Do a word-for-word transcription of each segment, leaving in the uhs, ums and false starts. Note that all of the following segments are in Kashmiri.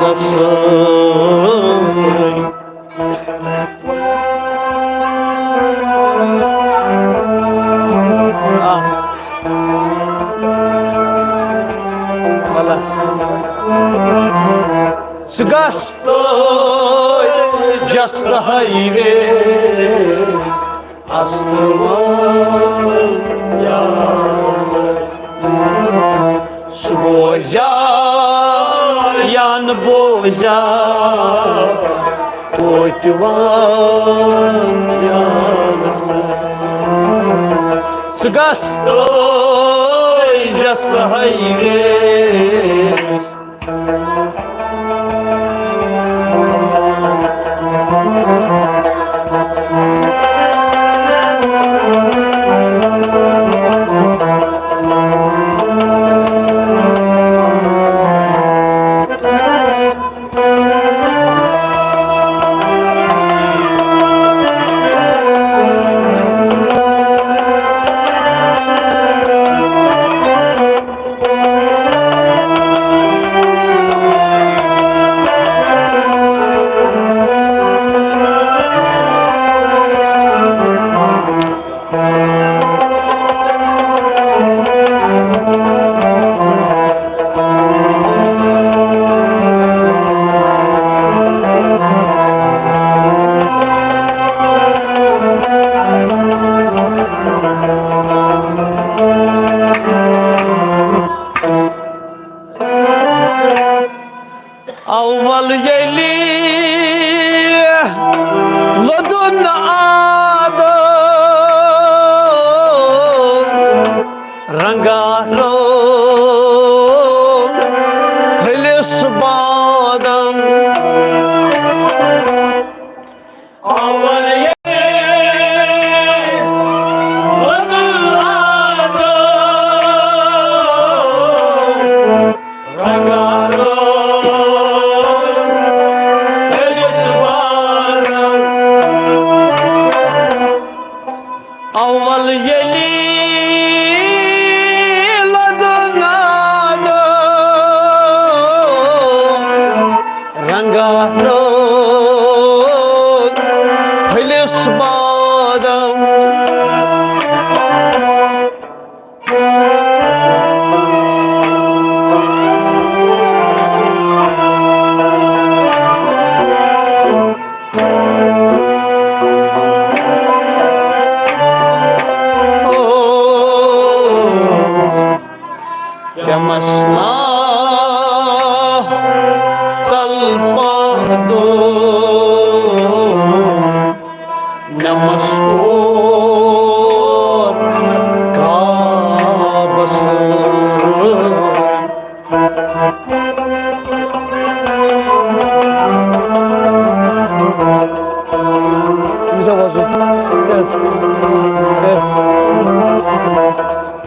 سۭتۍ۔ ژٕ گژھ تہٕ جستہٕ ہاے ویس اصلوان یا سُہ بوزیا یا نہٕ بوزیا، توتہِ وَن یا نہٕ ژٕ۔ ژٕ گژھ تہٕ جستہٕ ہاے ویس۔ اول ییٚلہِ لدُن آدم رنگا رو پھٔلِس بادم۔ اول ییٚلہِ لدُن آدم رنگا رو پھٔلِس بادم۔ اول ییٚلہِ لدُن آدم رنگا رو پھٔلِس بادم۔ پیمس نا تل پادو نمس کور کابس۔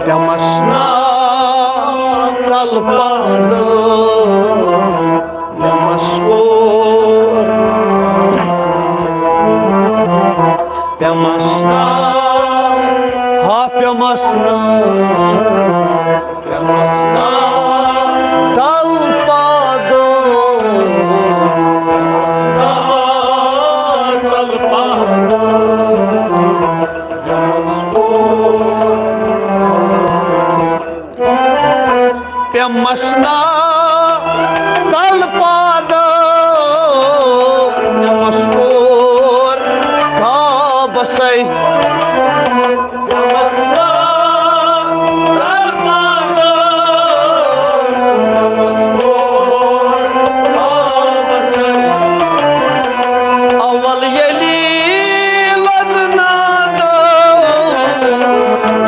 پیمس نا تل پادو نمس کور۔ پیمس نا، ہا پیمس نا، پیمس نا تل پادو، پیمس نا تل پادو۔ پیمس نا تل پادو، نمس کور کابسے۔ پیمس نا تل پادو، نمس کور کابسے۔ اول ییٚلہِ لدُن آدم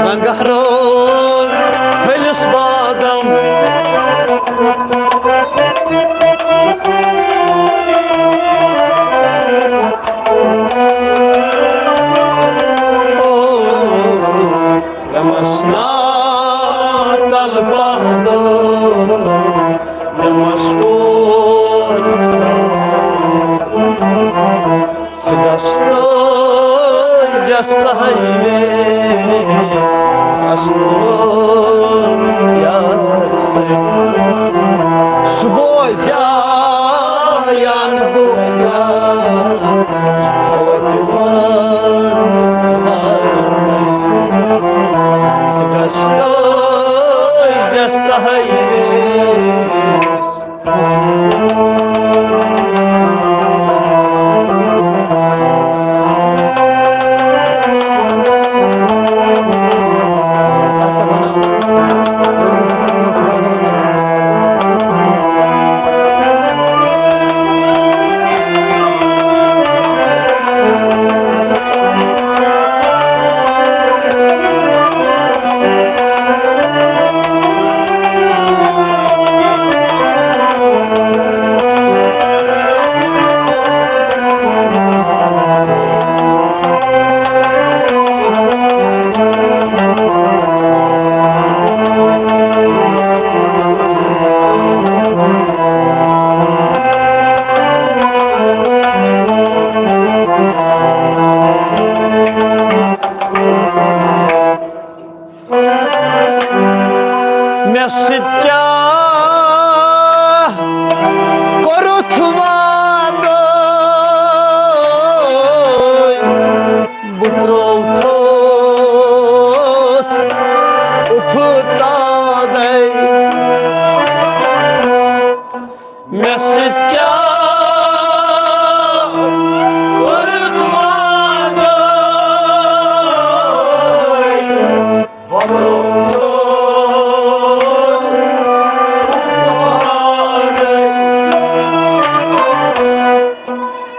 رنگا رو پھٔلِس بادم۔ پیمس نا تل پادو نمس کور۔ ژٕ گژھ تہٕ جستہٕ ہاے ویس اصلوان یا سُہ بوزیا یان بوزان، توتہِ وَن، ژٕ گژھ تٲجَس تحریٖس۔ مےٚ سۭتۍ کیٛاہ کوٚرُتھ وعدٕ؟ بہٕ ترٛووتھس اُپھٕ تادے۔ مےٚ سۭتۍ کیٛاہ کوٚرُتھ وعدٕ؟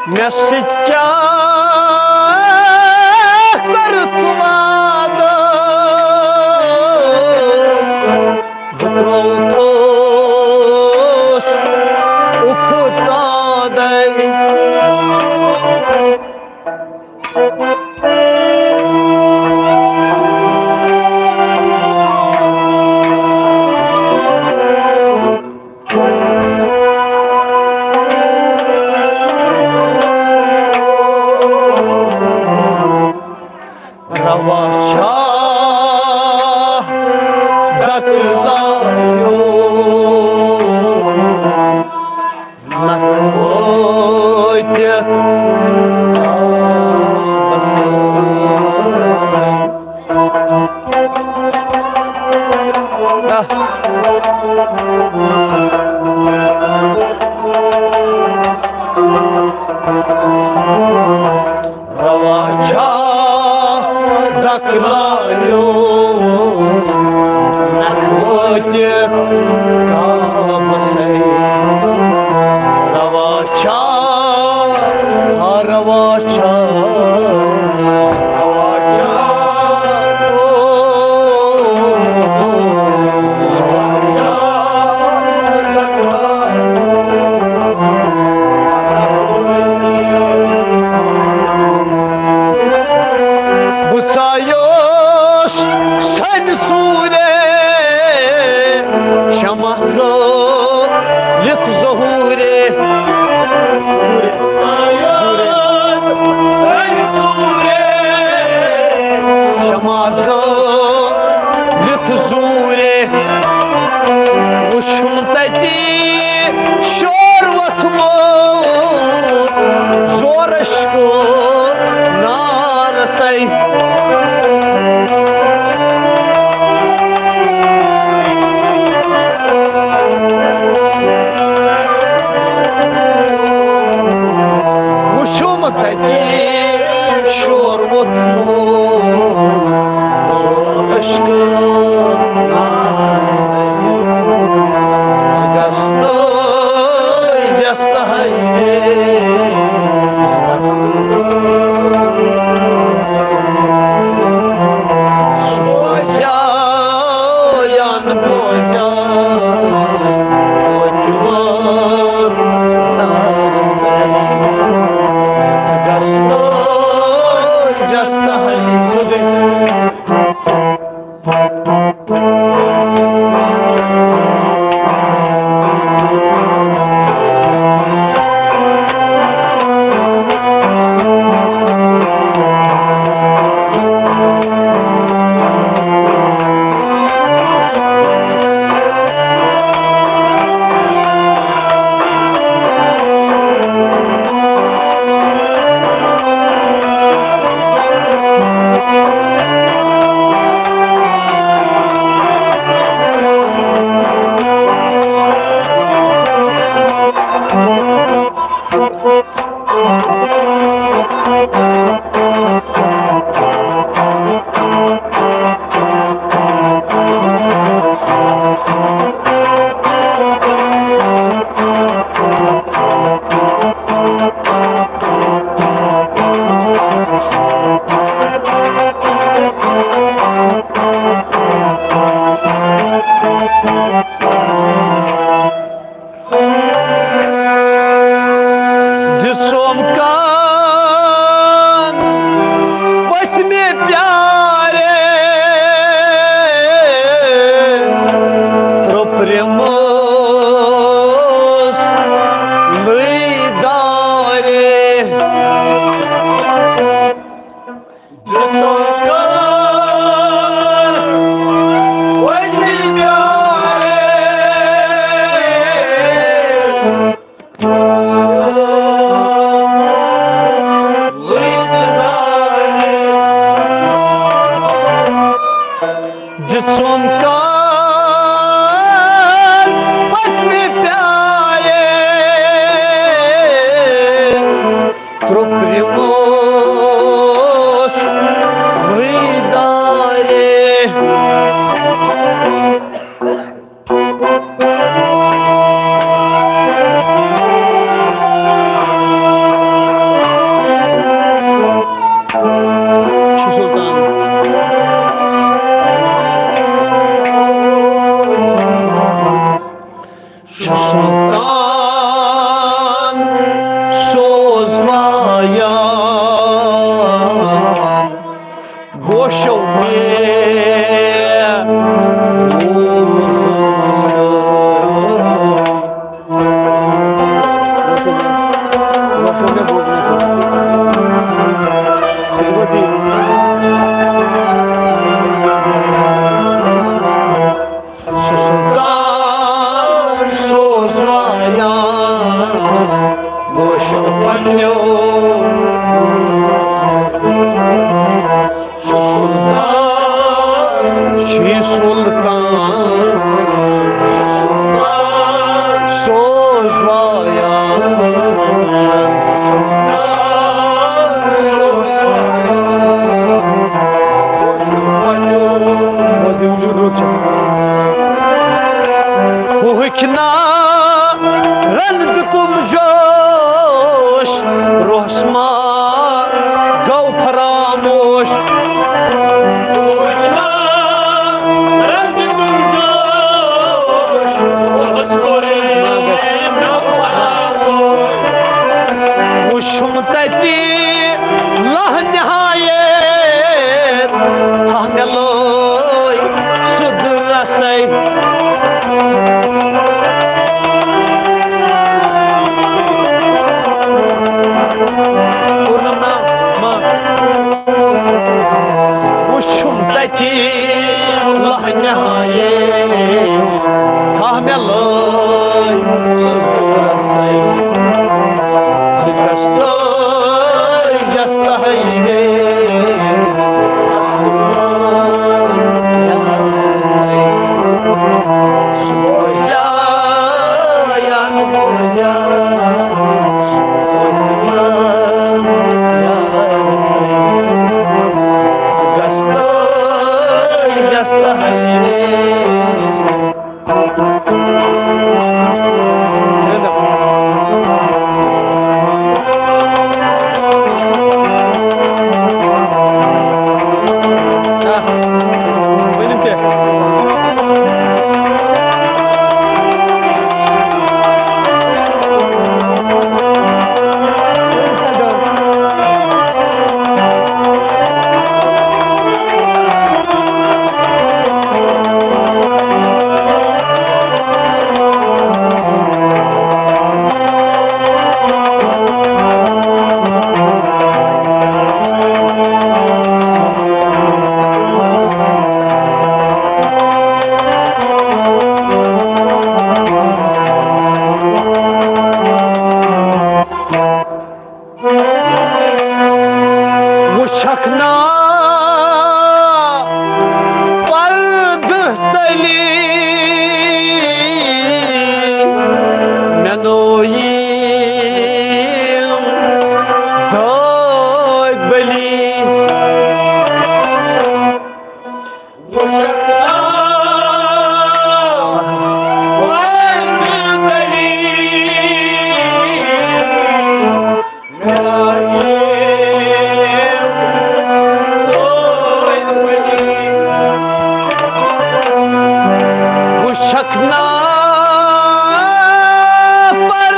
مےٚ سۭتۍ کیٛاہ کوٚرُتھ وعدٕ؟ بہٕ ترٛووتھس اُپھٕ تادے۔ روا چھا دکلایو نکھ وٲتِتھ؟ روا چھا دکلایو نکھ وٲتِتھ کعبسے؟ روا چھا، روا چھا، روا چھا، او، روا چھا دکلایو؟ بہٕ ژایوس سَنہِ ژوٗرِ، شمع زٲلِتھ ظہوٗرِ۔ بہٕ ژایوس سَنہِ ژوٗرِ، شمع زٲلِتھ ظہوٗرِ۔ وُچھُم تَتی شور ووٚتھمُت زورٕ عشقہٕ نارسے۔ وُچھُم تَتہِ شور ووٚتھمُت زورٕ عشقہٕ نارسے۔ ژٕ گژھ تٲجَس تحریٖس۔ سوزیان بوزیان ووت وٲر نارسے۔ ژٕ گژھ تٲجَس تحریٖس۔ دِژُن کال پٔتمہِ پیارِ، ترٛوٚپرِموس وٕے دارِ۔ چھُ سُلطان سوز وایان، گوشو مےٚ بوٗزُن سُہ۔ گوشو مےٚ، گوشو مےٚ بوٗزُن سُہ۔ سُہ گوٚو تی۔ سُہ سُلطان سوز وایان، گوشو پننیو۔ سُہ سُلطان، چھُ سُلطان سوز وایان۔ ہُہ ہیٚکہِ نا رنگ تم جوش، روحس ما گو فراموش۔ وُچھُم تتی لہ نہایت، تھاہ مےٚ لٲے سُہ درسے۔ پوٗرنم ناو، ما۔ وُچھُم تتی لہ نہایت، تھاہ مےٚ لٲے سُہ درسے۔ سُہ کستٲے جستہٕ ہے۔ وُچھکھ نا پردٕ تلی، مےٚ نوٚو یِم دٲدۍ بٔلی۔ وُچھکھ نا پر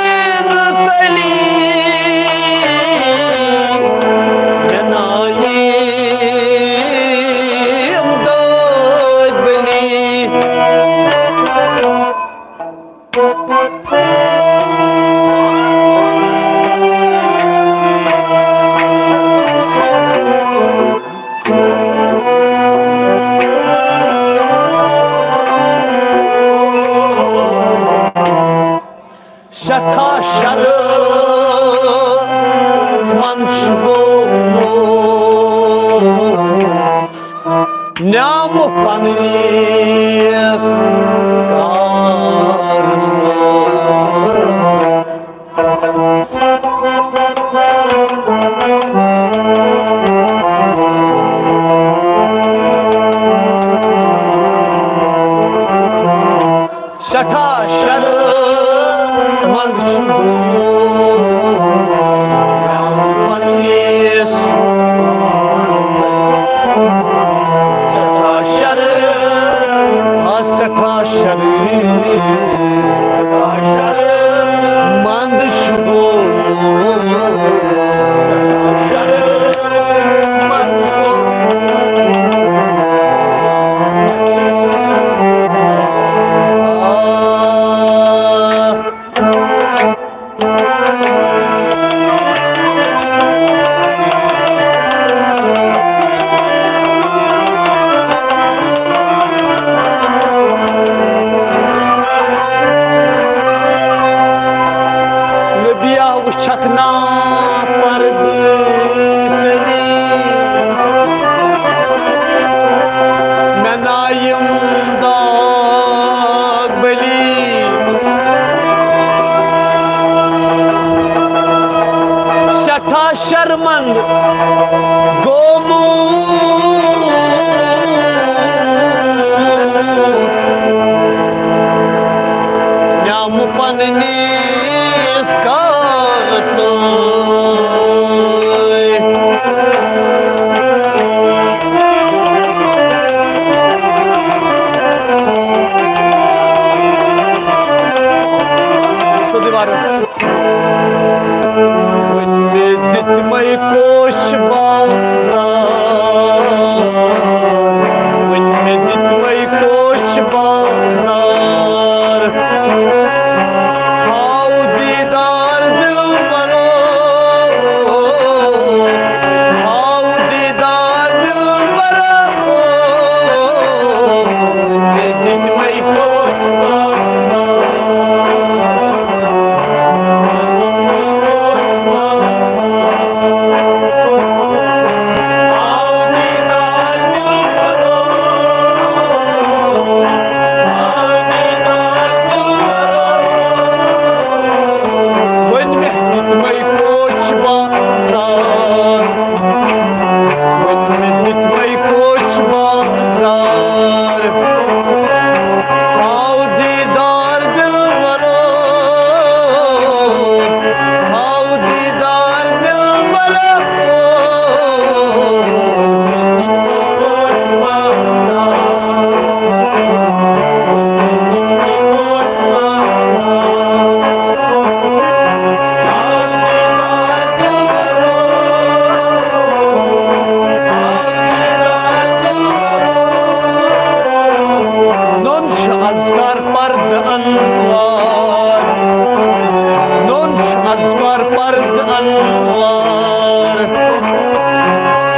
تھا شرمند چھُ گوٚمُت نعمہٕ پننِس کارٕ سۭتۍ۔ سٮ۪ٹھاہ شرمند چھُ گوٚمُت پننِس۔ سٮ۪ٹھاہ شرم، آ، سٮ۪ٹھاہ شرم، سٮ۪ٹھاہ شرمند چھُ گوٚمُت۔ سٮ۪ٹھاہ شرمند چھُ گوٚمُت۔ آ، نبیا وٕچھکھ نا پردٕ تٔلی، مےٚ نا یِم داغ بٔلی۔ سٮ۪ٹھاہ شرمند گوٚمُت نعمہٕ پننِس کارٕ سۭتۍ۔ سیوٚدُے وارٕ۔ وۄنۍ مےٚ دِتمَے کوچ بازار، وۄنۍ مےٚ دِتمَے کوچ بازار۔ ہاو دیٖدار دِلبرو، ہاو دیٖدار دِلبرو، وۄنۍ مےٚ دِتمَے کوچ بازار۔ آو دیٖدار دِلبرو، آو دیٖدار دِلبرو۔ نوٚن چھُ اذکار پردٕ انوار، نوٚن چھُ اذکار پردٕ انوار۔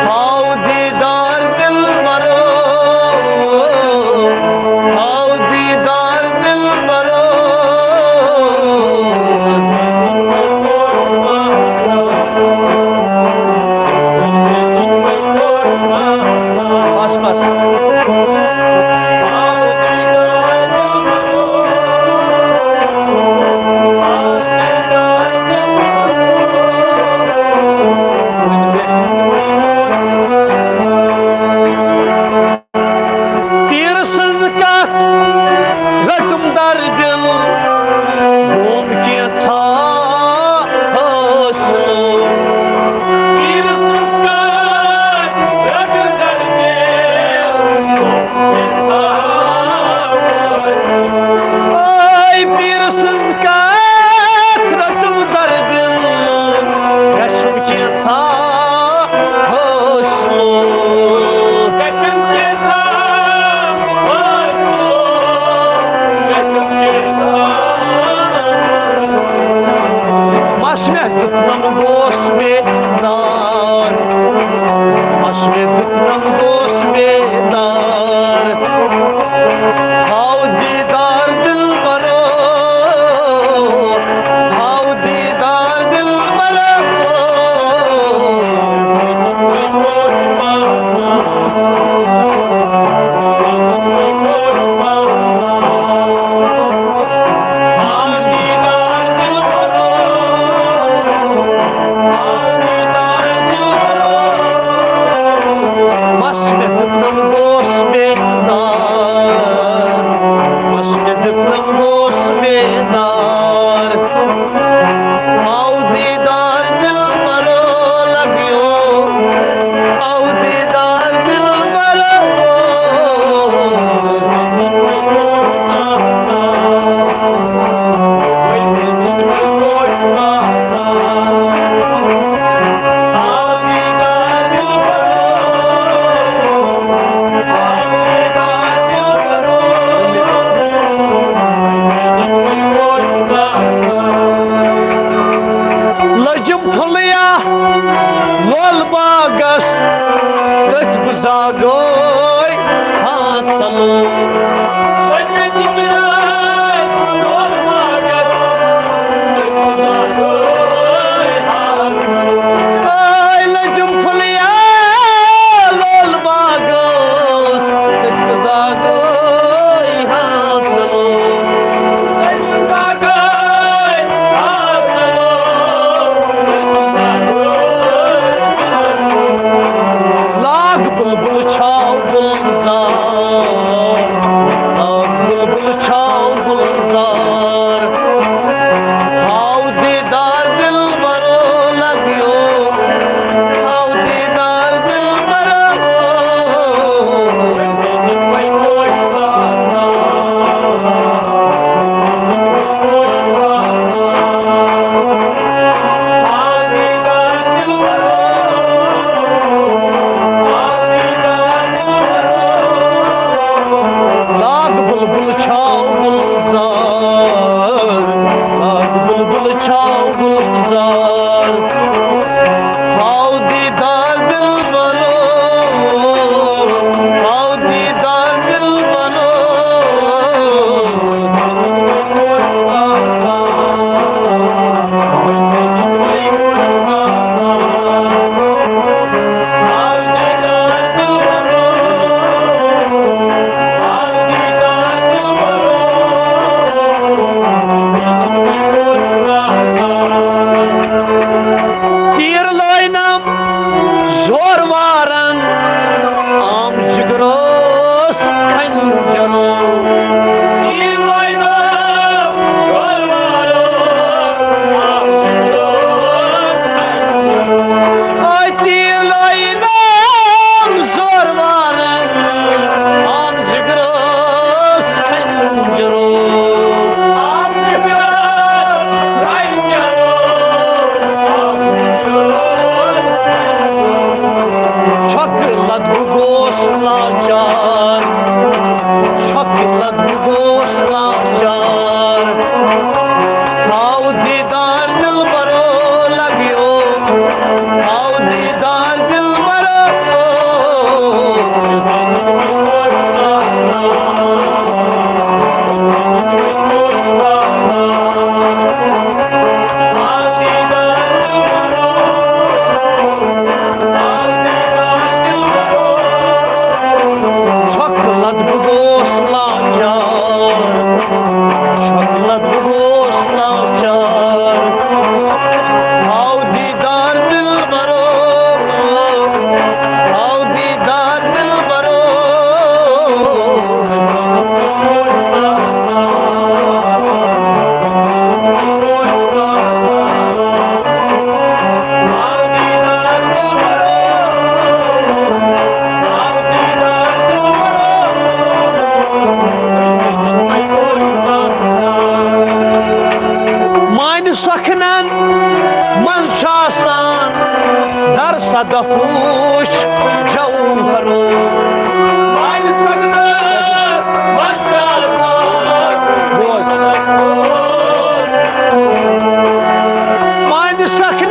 ہاو دیٖدار دِلبرو، ہاو دیٖدار دِلبرو۔ بس، بس۔ پیٖر سٕنٛز کتھ رٔٹٕم در دِل، گوم کینٛژھا حٲصِل۔ پیٖر سٕنٛز کتھ رٔٹٕم در دِل، گوم کینٛژھا حٲصِل۔ اے پیٖر سٕنٛز کتھ رٔٹٕم در دِل، گژھُم کینٛژھا حٲصِل۔ مَس مےٚ دیُتنَم گوس بیدار، مَس مےٚ دیُتنَم گوس بیدار۔ ہاو دیٖدار دِلبرو، پھُلیا لول باغس، تٔتھۍ بہٕ زاگٲے ہاتھ ژلو۔ ٲے لٔجِم پھُلیا لول باغس، تٔتھۍ بہٕ زاگٲے ہاتھ ژلو۔ لاگ بلبل چھاو گلزار، لاگ بلبل چھاو گلزار۔ ہاو دیدار دلبرو لگیو، ہاو دیدار دلبرو۔ لاگ بلبل چھاو گلزار، لاگ بلبل چھاو گلزار۔ ہاو دیدار دلبرو، ہاو دیدار دلبرو۔ تیر لٲینم زور وارن، عام جگروس کھنجرو۔ تیر لٲینم زور وارن، عام جگروس کھنجرو۔ آے تیر لٲینم زور وارن، عام جگروس کھنجرو۔ چھۄکہٕ لد بہٕ گوس لاچار، چھۄکہٕ لد بہٕ گوس لاچار۔ ہاو دیدار دلبرو لگیو، ہاو دیدار دلبرو۔ چھۄکہٕ لد بہٕ گوس لاچار، چھۄکہٕ لد بہٕ گوس لاچار۔ ہاو دیدار دلبرو، ہاو دیدار دلبرو۔ مانہِ سۄکھنن منٛز چھُ آسان در صدف وُچھ جوہرو۔ مانہِ سۄکھنن منٛز چھُ آسان بوز۔ مانہِ سۄکھ